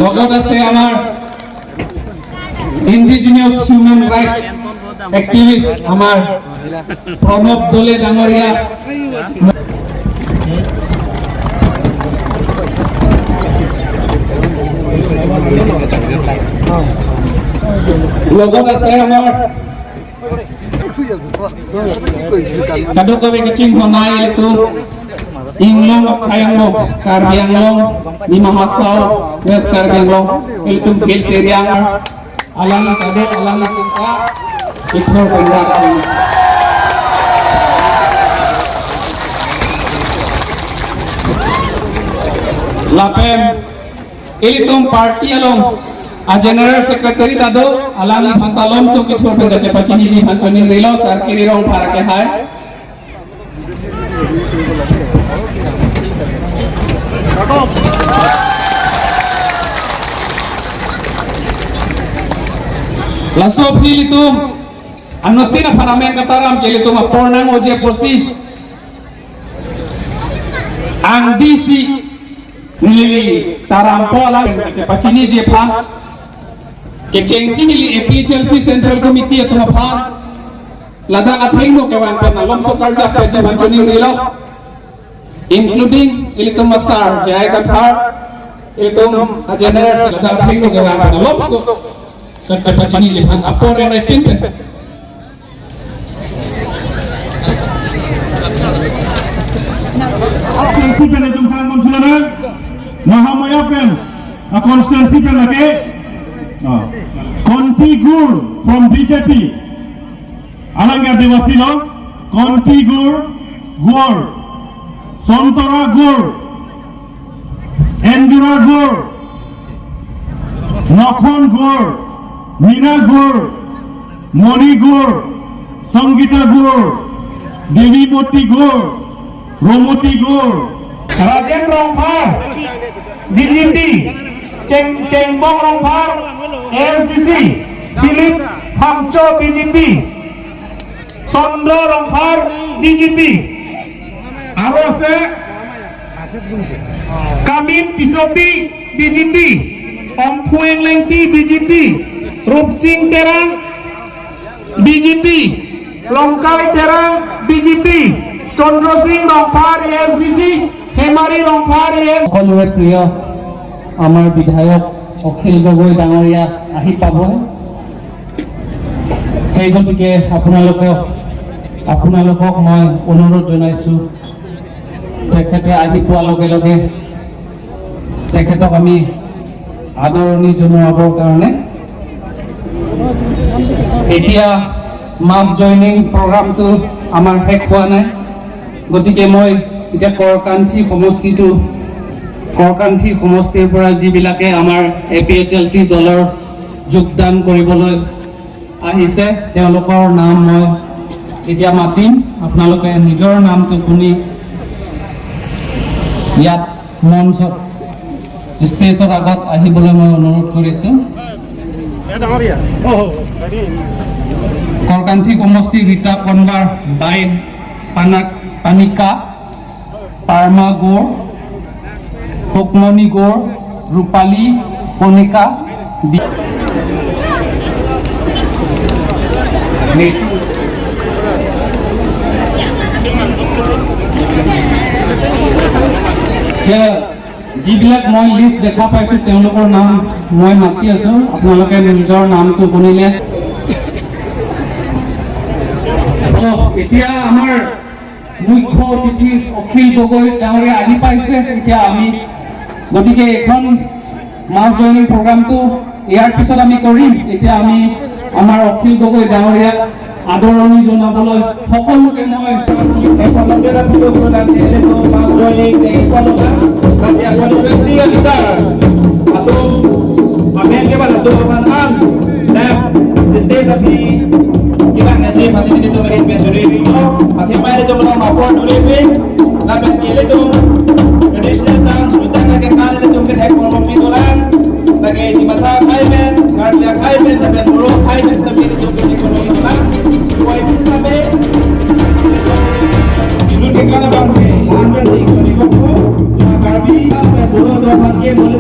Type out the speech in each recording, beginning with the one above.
লগত আছে আমাৰ ইণ্ডিজিনিয়াছ হিউমেন ৰাইটছ এক্টিভিষ্ট আমাৰ প্ৰণৱ দলে ডাঙৰীয়া। লগত আছে আমাৰ Kado kami kecing honai itu Inglong Khayanglo Karbi Anglong Dima Hasao West Karbi Anglong itu Hills area Alang Kado Alang Tungka Ithor Penda. Lapem ilitum party along a general secretary tado alang phantalom so kithor penda chepachini ji phanchoni rilo sar kirirong pharake hai. Laso pilitum anotina phanamen kataram kilitum apornang oje posi ang DC nili tarampo alang chepachini ji phan ke chengsi nili APHLC Central Committee atuma phan lada atheng no kewan pen alom so karja pe ji phanchoni rilo including ilitum masar jai kathar ilitum general lada atheng no kewan pen alom so chepachini ji phan apore nai pin pe. Constituency pen itu kan konsulana Mahamaya pen a constituency pen lage Contigur from BJP Alanga Devasilo Contigur Gor Sontora Gor Endura Gor Nakhon Gor Meena Gor Moni Gor Sangeeta Gor Devimati Gor Romati Gor Rajen Rongphar BJP, Chengbong Rongphar SDC, Philip Phangcho BJP, Chandra Rongphar DGP আৰু আছে Kamin Tisoti BJP, Amphueng Lengti BJP, Rupsing Terang BJP, Longkai Terang BJP, Chandra Singh Rongphar SDC, Hemari Rongphar S সকলোৰে প্ৰিয় আমাৰ বিধায়ক অখিল গগৈ ডাঙৰীয়া আহি পাব। সেই গতিকে আপোনালোকক মই অনুৰোধ জনাইছোঁ, তেখেতে আহি পোৱাৰ লগে লগে তেখেতক আমি আদৰণি জনোৱাবৰ কাৰণে। এতিয়া মাছ জইনিং প্ৰগ্ৰামটো আমাৰ শেষ হোৱা নাই, গতিকে মই এতিয়া কৰকান্থি সমষ্টিৰ পৰা যিবিলাকে আমাৰ এপিএইচএলচি দলৰ যোগদান কৰিবলৈ আহিছে তেওঁলোকৰ নাম মই এতিয়া মাতিম। আপোনালোকে নিজৰ নামটো শুনি ইয়াত মঞ্চত ষ্টেজৰ আগত আহিবলৈ মই অনুৰোধ কৰিছোঁ। কৰকান্থি সমষ্টিৰ ৰীতা কনবাৰ বাইন পানাক পানিকা পাৰ্মা গৌৰ শুকমণি গৌৰ ৰূপালী কণিকা। যিবিলাক মই লিষ্ট দেখা পাইছোঁ তেওঁলোকৰ নাম মই মাতি আছোঁ, আপোনালোকে নিজৰ নামটো শুনিলে। এতিয়া আমাৰ মুখ্য অতিথি অখিল গগৈ ডাঙৰীয়া আহি পাইছে। এতিয়া আমি গতিকে এইখন মাছ জইনিং প্ৰগ্ৰামটো ইয়াৰ পিছত আমি কৰিম। এতিয়া আমি আমাৰ অখিল গগৈ ডাঙৰীয়াক আদৰণি জনাবলৈ সকলোকে মই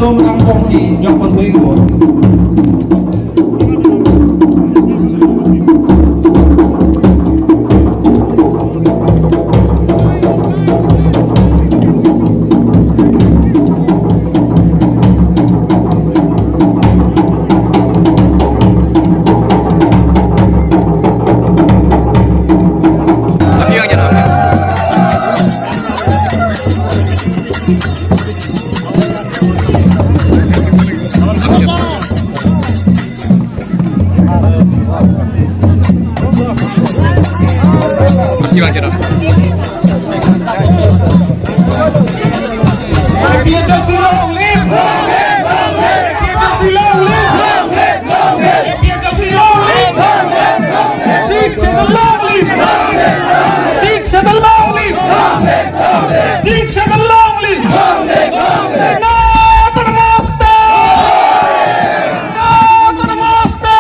Lom Ang Pongsi Jok Panthui ko. APHLC long live! Long live! Long live! APHLC long live! Long live! Long live! APHLC long live! Long live! Long live! Six seven long live! Long live! 6 7 long live! Long live! Long live! 6 7 long live! Long live! Long live! Namaste! Namaste!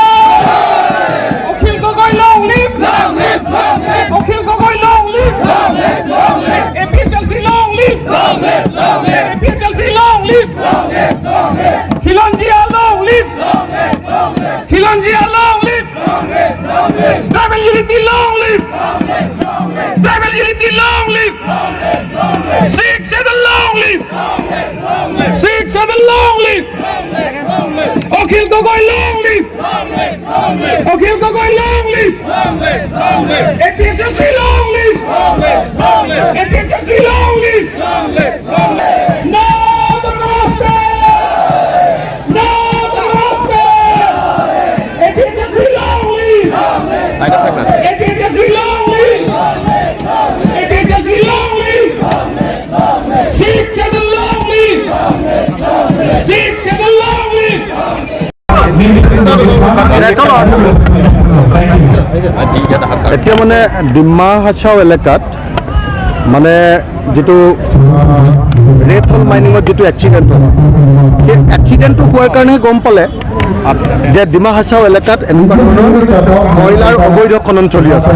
Akhil Gogoi long live! Long live! Long live! Akhil Gogoi long live! Long live! Long live! APHLC long live! Long live! Long live! APHLC long live! Long live! Long live! Khilonjiya long live! Long live! Long live! Khilonjiya long live! Long live! Long live! Tribal unity long live! Long live! Long live! Tribal unity long live! Long live! Long live! 6 7 long live! Long live! Long live! 6 7 long live! Long live! Long live! Akhil Gogoi long live! Long live! Long live! Akhil Gogoi long live! Long live! Long live! APHLC long live! Long live! Long live! APHLC long live! Long live! Long live! Namaste! Namaste! APHLC long live! APHLC long live! APHLC long live! 6 7 long live! 6 7 long live! এতিয়া মানে ডিমা হাছাও এলেকাত মানে যিটো rate হল মাইনিঙত যিটো accident হ'ল, সেই এক্সিডেণ্টটো হোৱাৰ কাৰণে গম পালে যে ডিমা হাছাও এলেকাত এনেকুৱা ধৰণৰ কয়লাৰ অবৈধ খনন চলি আছে।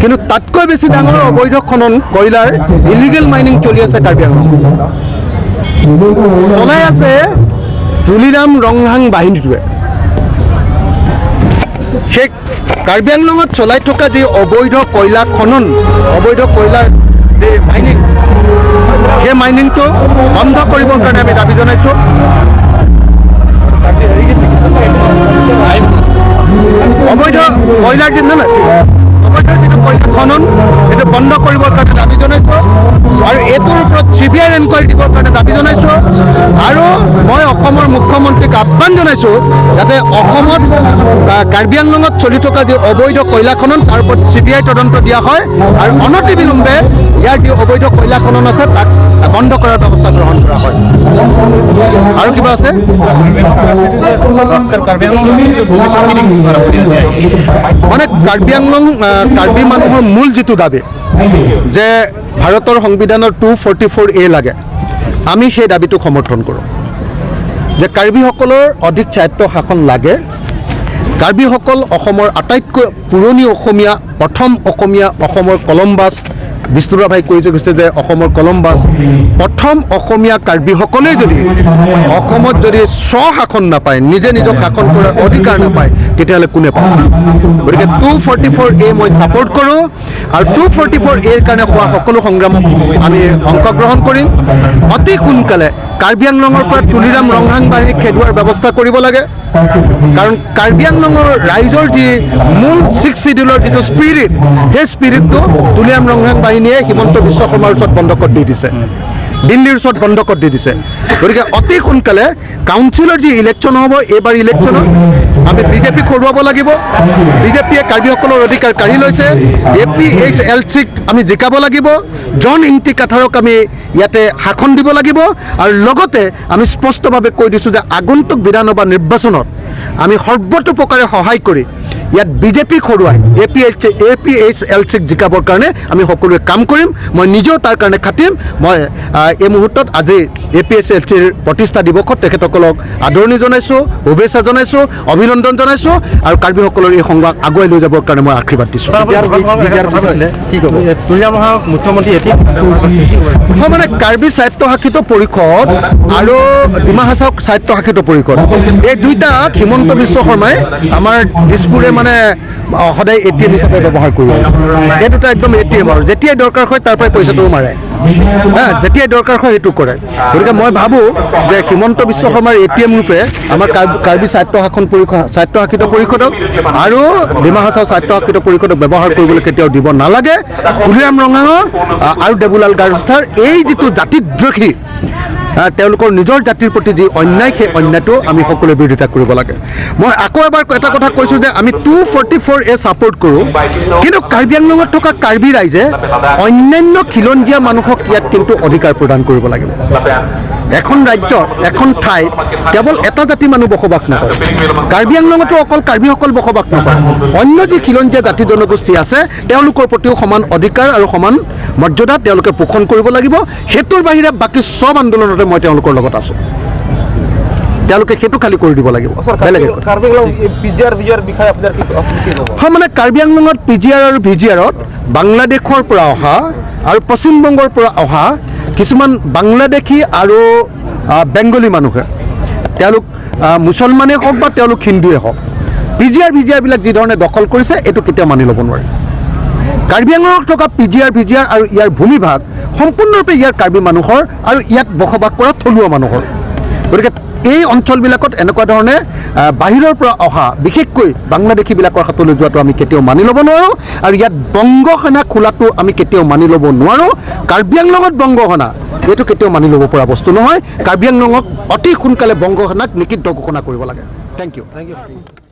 কিন্তু তাতকৈ বেছি ডাঙৰ অবৈধ খনন, কয়লাৰ ইলিগেল মাইনিং চলি আছে কাৰ্বি আংলঙত। চলাই আছে তুলিৰাম ৰংহাং বাহিনীটোৱে। সেই কাৰ্বি আংলঙত চলাই থকা যি অবৈধ কয়লা খনন, অবৈধ কয়লাৰ যি মাইনিং, সেই মাইনিংটো বন্ধ কৰিবৰ কাৰণে আমি দাবী জনাইছোঁ। অবৈধ কয়লাৰ যি, নহয়, অবৈধ যিটো কয়লা খনন, সেইটো বন্ধ কৰিবৰ কাৰণে দাবী জনাইছোঁ আৰু এইটোৰ ওপৰত চিবিআই এনকুৱাৰী দিবৰ কাৰণে দাবী জনাইছোঁ। আৰু মই অসমৰ মুখ্যমন্ত্ৰীক আহ্বান জনাইছোঁ যাতে অসমত, কাৰ্বি আংলঙত চলি থকা যি অবৈধ কয়লা খনন, তাৰ ওপৰত চিবিআই তদন্ত দিয়া হয় আৰু অনতিবিলম্বে ইয়াৰ যি অবৈধ কয়লা খনন আছে, তাক বন্ধ কৰাৰ ব্যৱস্থা গ্ৰহণ কৰা হয়। আৰু কিবা আছে? স্যাৰ, কাৰ্বি আংলং ভৱিষ্যত কি দেখিছে স্যাৰ আপুনি আজি? মানে কাৰ্বি আংলং, কাৰ্বি মানুহৰ মূল যিটো দাবী যে ভাৰতৰ সংবিধানৰ 244A লাগে, আমি সেই দাবীটোক সমৰ্থন কৰোঁ যে কাৰ্বিসকলৰ অধিক স্বায়ত্ত শাসন লাগে। কাৰ্বিসকল অসমৰ আটাইতকৈ পুৰণি অসমীয়া, প্ৰথম অসমীয়া, অসমৰ কলম্বাছ। বিষ্ণু ৰাভাই কৈ গৈছে যে অসমৰ কলম্বাছ, প্ৰথম অসমীয়া কাৰ্বিসকলেই যদি অসমত যদি স্বশাসন নাপায়, নিজে নিজক শাসন কৰাৰ অধিকাৰ নাপায়, তেতিয়াহ'লে কোনে পাব? গতিকে 244A মই ছাপৰ্ট কৰোঁ আৰু 244এৰ কাৰণে হোৱা সকলো সংগ্ৰামত আমি অংশগ্ৰহণ কৰিম। অতি সোনকালে কাৰ্বি আংলঙৰ পৰা তুলিৰাম ৰংহাং বাহিনীক খেদোৱাৰ ব্যৱস্থা কৰিব লাগে। কাৰণ কাৰ্বি আংলঙৰ ৰাইজৰ যি মূল ছিক্স চিডিউলৰ যিটো স্পিৰিট, সেই স্পিৰিটটো তুলিৰাম ৰংহাং বাহিনীয়ে হিমন্ত বিশ্ব শৰ্মাৰ ওচৰত বন্ধকত দি দিছে, দিল্লীৰ ওচৰত বন্ধকত দি দিছে। গতিকে অতি সোনকালে কাউন্সিলৰ যি ইলেকশ্যন হ'ব, এইবাৰ ইলেকশ্যনত আমি বিজেপিক হৰুৱাব লাগিব। বিজেপিয়ে কাৰ্বিসকলৰ অধিকাৰ কাঢ়ি লৈছে। এপিএইচএলচিক আমি জিকাব লাগিব। জন ইংতি কাথাৰক আমি ইয়াতে শাসন দিব লাগিব। আৰু লগতে আমি স্পষ্টভাৱে কৈ দিছোঁ যে আগন্তুক বিধানসভা নিৰ্বাচনত আমি সৰ্বতোপ্ৰকাৰে সহায় কৰি ইয়াত বিজেপিক হৰুৱাই এপিএইচএলচিক জিকাবৰ কাৰণে আমি সকলোৱে কাম কৰিম। মই নিজেও তাৰ কাৰণে খাটিম। মই এই মুহূৰ্তত আজি এপিএইচএলচিৰ প্ৰতিষ্ঠা দিৱসত তেখেতসকলক আদৰণি জনাইছোঁ, শুভেচ্ছা জনাইছোঁ, অভিনন্দন জনাইছোঁ আৰু কাৰ্বিসকলৰ এই সংগ্ৰাম আগুৱাই লৈ যাবৰ কাৰণে মই আশীৰ্বাদ দিছোঁ। হয়, মানে কাৰ্বি স্বায়ত্তশাসিত পৰিষদ আৰু ডিমা হাছাও স্বায়ত্তশাসিত পৰিষদ, এই দুইটাক হিমন্ত বিশ্ব শৰ্মাই আমাৰ দিছপুৰে মানে সদায় এটিএম হিচাপে ব্যৱহাৰ কৰি আহিছে। এই দুটা একদম এটিএম আৰু যেতিয়াই দৰকাৰ হয় তাৰ পৰাই পইচাটোও মাৰে, হা, যেতিয়াই দৰকাৰ হয় সেইটো কৰে। গতিকে মই ভাবোঁ যে হিমন্ত বিশ্ব শৰ্মাৰ এটিএম ৰূপে আমাৰ কাৰ্বি স্বায়ত্তশাসন পৰিষদ, স্বায়ত্তশাসিত পৰিষদক আৰু ডিমা হাছাও স্বায়ত্তশাসিত পৰিষদক ব্যৱহাৰ কৰিবলৈ কেতিয়াও দিব নালাগে। তুলিৰাম ৰঙাঙৰ আৰু দেবুলাল গাৰ্লোচাৰ এই যিটো জাতিদ্ৰোহী, তেওঁলোকৰ নিজৰ জাতিৰ প্ৰতি যি অন্যায়, সেই অন্যায়টো আমি সকলোৱে বিৰোধিতা কৰিব লাগে। মই আকৌ এবাৰ এটা কথা কৈছোঁ যে আমি 244A support কৰোঁ, কিন্তু কাৰ্বি আংলঙত থকা কাৰ্বি ৰাইজে অন্যান্য খিলঞ্জীয়া মানুহক ইয়াত কিন্তু অধিকাৰ প্ৰদান কৰিব লাগিব। এখন ৰাজ্যত, এখন ঠাইত কেৱল এটা জাতিৰ মানুহ বসবাস নকৰে। কাৰ্বি আংলঙতো অকল কাৰ্বিসকল বসবাস নকৰে, অন্য যি খিলঞ্জীয়া জাতি জনগোষ্ঠী আছে তেওঁলোকৰ প্ৰতিও সমান অধিকাৰ আৰু সমান মৰ্যাদা তেওঁলোকে পোষণ কৰিব লাগিব। সেইটোৰ বাহিৰে বাকী চব আন্দোলনতে মই তেওঁলোকৰ লগত আছোঁ। তেওঁলোকে সেইটো খালী কৰি দিব লাগিব, বেলেগ একো। হয়, মানে কাৰ্বি আংলঙত পিজিআৰ আৰু ভিজিআৰত বাংলাদেশৰ পৰা অহা আৰু পশ্চিমবংগৰ পৰা অহা কিছুমান বাংলাদেশী আৰু বেংগলী মানুহে, তেওঁলোক মুছলমানেই হওক বা তেওঁলোক হিন্দুৱে হওক, পিজিআৰ ভিজিআৰবিলাক যিধৰণে দখল কৰিছে এইটো কেতিয়াও মানি ল'ব নোৱাৰি। কাৰ্বি আংলঙত থকা পিজিআৰ ভিজিআৰ আৰু ইয়াৰ ভূমিভাগ সম্পূৰ্ণৰূপে ইয়াৰ কাৰ্বি মানুহৰ আৰু ইয়াত বসবাস কৰা থলুৱা মানুহৰ। গতিকে এই অঞ্চলবিলাকত এনেকুৱা ধৰণে বাহিৰৰ পৰা অহা বিশেষকৈ বাংলাদেশীবিলাকৰ হাতলৈ যোৱাটো আমি কেতিয়াও মানি ল'ব নোৱাৰোঁ আৰু ইয়াত বংগসেনা খোলাটো আমি কেতিয়াও মানি ল'ব নোৱাৰোঁ। কাৰ্বি আংলঙত বংগসেনা এইটো কেতিয়াও মানি ল'ব পৰা বস্তু নহয়। কাৰ্বি আংলঙক অতি সোনকালে বংগসেনাক নিষিদ্ধ ঘোষণা কৰিব লাগে। Thank you. Thank you.